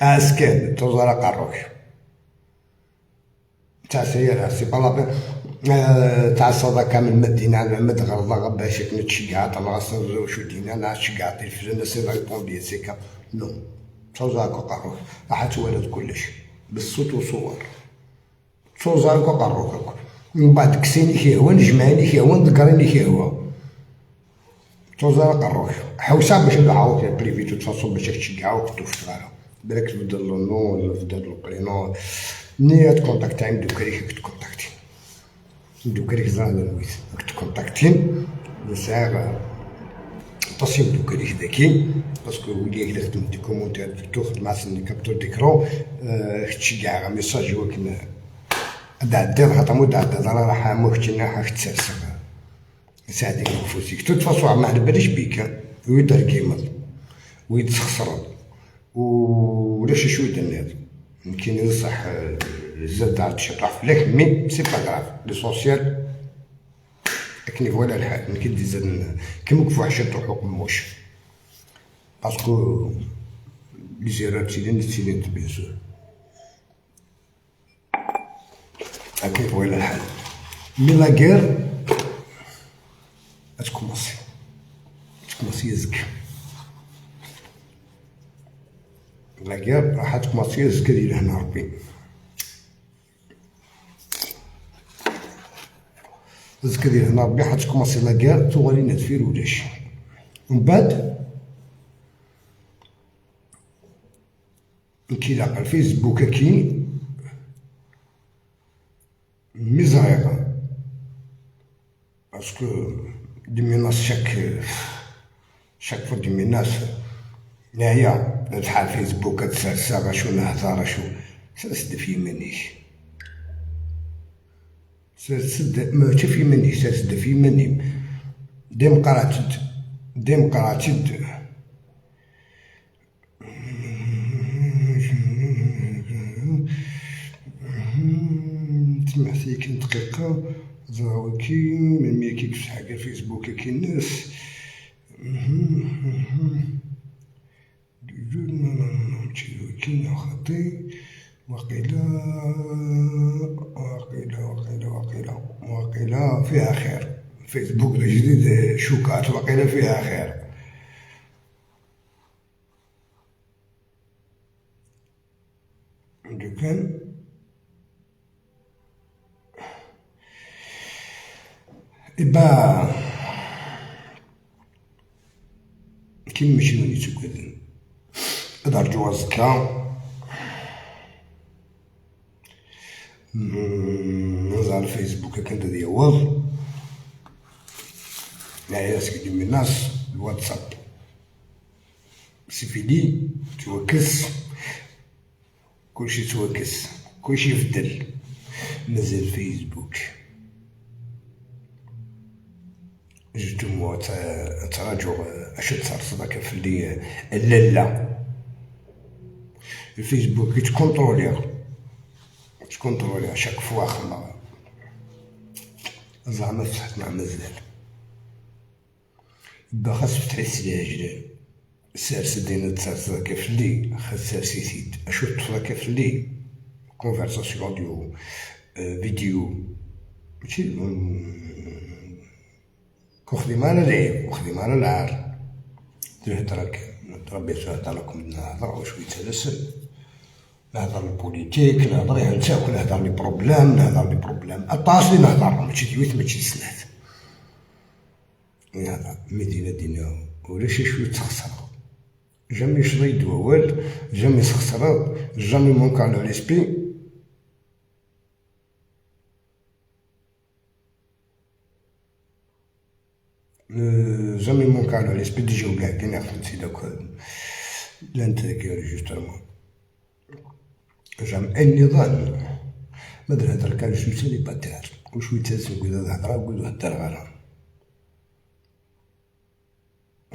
اسكان توزارا قاروك تاع سيارة سي با لا تاع الصداقة من مدينة مد غرضا باش نتشجع طلع شو دينا لا تشجع الفلان سي ريبوندي سيكا نو توزارا قاروك راح تولد كلش بالصوت وصور توزارا قاروك من بعد كسيني كيهوى نجمعني كيهوى نذكرني كيهوى توزارا قاروك حوسا باش نلعبوك بريفي تو تفاصون باش تشجعوك توفت بالك تبدل لو نو ولا تبدل لو برينو ني تكونتاكتي عند دوكريك تكونتاكتي دوكريك زعما نويت تكونتاكتي نساغ تصيب دوكريك ذاكي parce que ولي كدا خدمت des commentaires تاخذ مع سن capture d'écran تشجع message وكنا دعدي خاطر مو دعدي راه راح موكتنا راح تسرسر ساعدك نفوسيك toute façon ما على باليش بيك ويدار كيما ويتخسر ولاش شوية الناس يمكن صح زاد عاد شي طاح فلاك mais c'est pas grave l'essentiel اكني voilà الحال يمكن زاد كيما كفو حشا تروحو قموش parce que les erreurs تيلين تيلين bien sûr اكني voilà الحال mais la guerre تكومونسي تكومونسي يزك la guerre راح تكومونسي يزك ديال هنا ربي زك ديال هنا ربي حتى تكومونسي la guerre تولي ندفير ولاش ومن بعد كيلاقى الفيسبوك كي مزريقة parce que des menaces chaque fois des menaces نهاية بحال فيسبوك تسرسر شو نهضر شو سد في منيش سد ماشي في منيش سد في مني ديم قراتد ديم قراتد تسمح لي دقيقة زراوكي من مي كيف حاجة فيسبوك كي الناس كاين خطي وقيلا وقيلا وقيلا وقيلا وقيلا فيها خير فيسبوك الجديد شوكات وقيلا فيها خير دوكان إبا كيما ماشي وليتو كذا أرجو الزكا نزع الفيسبوك كنت ديال لا سيدي من الناس الواتساب c'est fini توكس كلشي توكس كلشي يبدل مازال الفيسبوك justement تراجع اش تصرص في اللي لا لا الفيسبوك تكونترولي تكونترولي chaque fois خما زعما فتحت مع مازال با خاص فتح السلاج سارس دينا تسارس كيف اللي خاص سارسي سيد اشو طفله كيف اللي conversation audio vidéo ماشي كوخدي معنا العيب وخدي معنا العار تهدرك ربي تهدر لكم نهضر شوية تلسل نهضر ال politique نهضر يعني نتاكل نهضر les problèmes نهضر les problèmes الطاس لي نهضر ماشي ديويت ماشي سنات هذا مدينة دينا ولا شي شوية تخسر jamais شريت دوال jamais سخسر jamais manqué le respect jamais manqué le respect déjà كاع كاين خدمتي داك l'intérieur justement jamais النظام ما درت هضر كان شوية célibataire وشوية تاسم كذا الهضرة وكذا هضر غير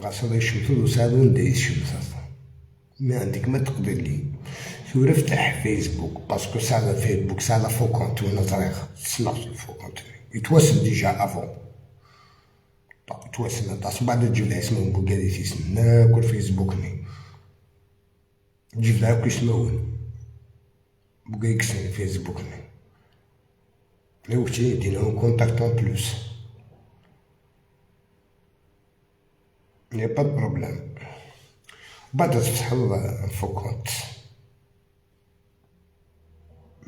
غاص يشمتو وساعدو ندير يشمتو ما عندك ما تقدر لي ثورة فتح فيسبوك parce que ساعة فيسبوك ساعة faux compte وانا طريق صنعت faux compte يتواصل déjà avant. تواسنا طاس بعد تجيب لها اسمه بوكادي تيسن كل فيسبوك ني تجيب لها كل اسمه بوكادي كسن فيسبوك ني لو دينا كونتاكت اون بلوس ني با دو بروبليم. بعد تفتح فو كونت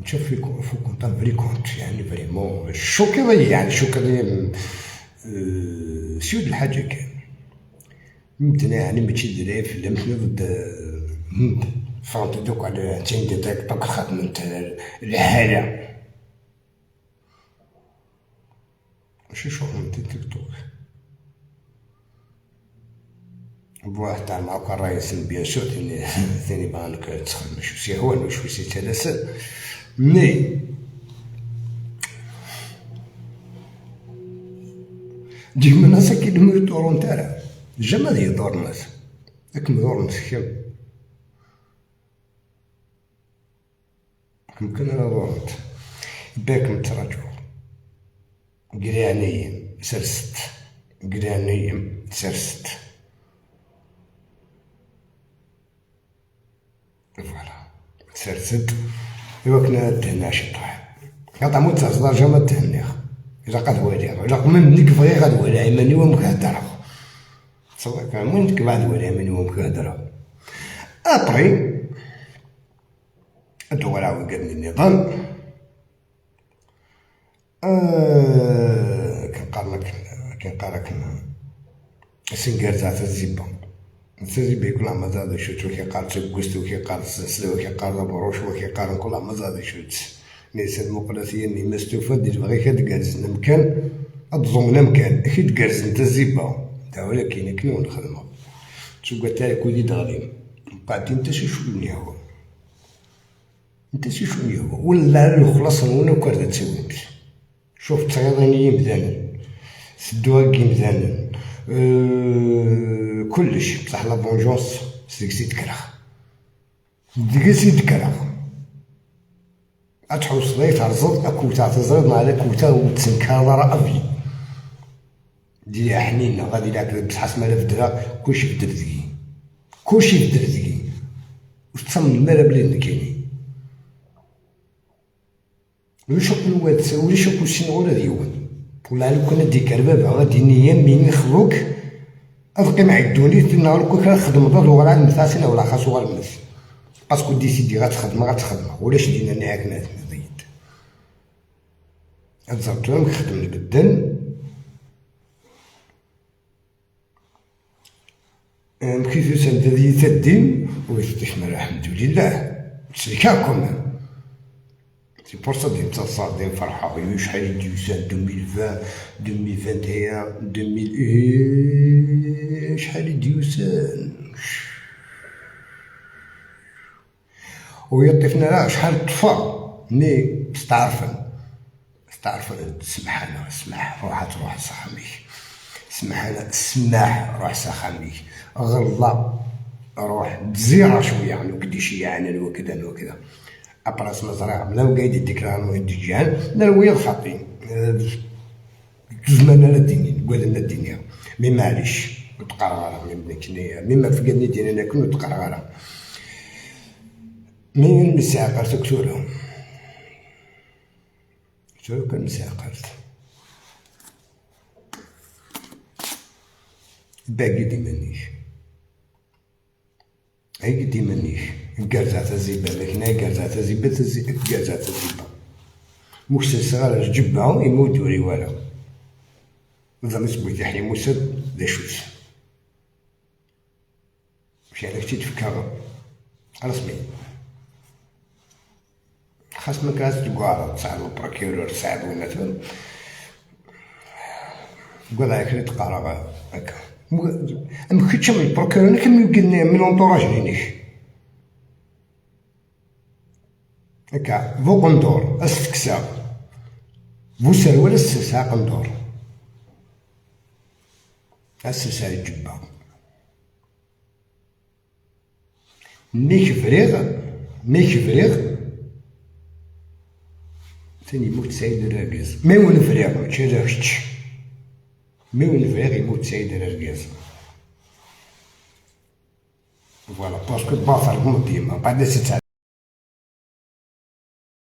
نشوف في فو كونت فري كونت يعني فريمون شوكي يعني شوكي سيود الحاجة كان مدنا يعني ماشي دراري في لمتنا ضد فهمت دوك على تندي تيك توك خدمة الحالة ماشي شغل تيك توك بواحد تاع معاك الرئيس بيان سور ثاني بانك تخدم شو سي هو شو سي ثلاثة مي ديما ناس كي يدورون تاع جامي يدور الناس داك مدور مسكين يمكن انا دورت باك متراجعو قرانيا سرست قرانيا سرست فوالا سرست. إوا كنا تهنا شي طاح قطع مو تهزر جا ما تهنيخ إلا قد والي إلا من نك فغي غاد والي ماني ومكهدرة تصور من نك بعد والي ماني ومكهدرة. أبري الدول عاود قدني النظام كنقارنك كنقارك سنقر تاع الزيبا الزيبا يكون عم زاد شوت وكيقار تسكوست وكيقار سلسلة وكيقار بروش وكيقار كل عم زاد شوت ليس المقلسية اللي مستوفى ديال بغي كتجالس مكان الضمن مكان كي تجالس انت الزيبا تا ولكن كنون الخدمة تسوق تاعك كودي دغري قاعدين انت شي شو هو انت شي شو هو ولا الخلاص ولا كرد تسويت شوف تغيظني يمدانا سدوها كيمدانا كلش بصح لا فونجونس سيكسي تكره ديكسي تكره اتحوس لي ترزط اكوتا تزرد مع كوتا وتسنكر راه افي ديال حنينه غادي لعب بصح سمانه في الدرا كلشي في الدرزكي كلشي في الدرزكي وتصمم مالا بلي كاينين ولا شوك الواد ولا شوك السين ولا ديون ولا لو كان ديك الباب غادي نيا من يخلوك أبقي مع الدوني نهار كون خدم ضد وغير المثاسين ولا خاصو غير المث باسكو ديسيدي غتخدم غتخدم ولاش دينا نعاك ناس نزيد أتزرتو خدم البدن كيف سند تدين ويفتش الحمد لله تسلكا كوميم سي بور سا ديال تصار ديال فرحة شحال ديوسان 2020 2021 2000 شحال ديوسان ويطيفنا راه شحال طفى مي استعرفن استعرفن سمح انا سمح روح تروح سخاميك سمح انا سماح روح سخاميك غلا روح تزيرا شويه يعني كدي شي يعني وكذا وكذا ابراس مزرعة بلا وقايد ديكلارو ديجان نروي الخاطين زمان لا ديني قال لنا الدنيا مي معليش وتقرغرة مي بنكني مي ما فقدني دينا ناكل وتقرغرة مي مساقرت كتورهم شو كان مساقرت باقي ديما نيش هاي ديما نيش قرزة تزيبا لكن قرزة تزيبا قرزة تزيبا موسى صغار جبا يموت وري ولا زعما سبوي تحلي موسى ذا شوس مشي عليك تتفكر رسمي خاص ما كانش تقعد تساعد البروكيرور تساعد ولا تفهم قول هاك تقرا هكا ام كنتش من البروكيرور كم يمكن من لونطوراج ديالك هكا فو قندور استكسا فو سروال السلسة قندور السلسة الجبة ميك فريغ ميك فريغ ثاني موت سعيد الراقز مي وين فريغ ماشي راكش Mais وين بغيغ يموت سعيد الرقاز. Voilà, parce que با فرقون ديما بعد.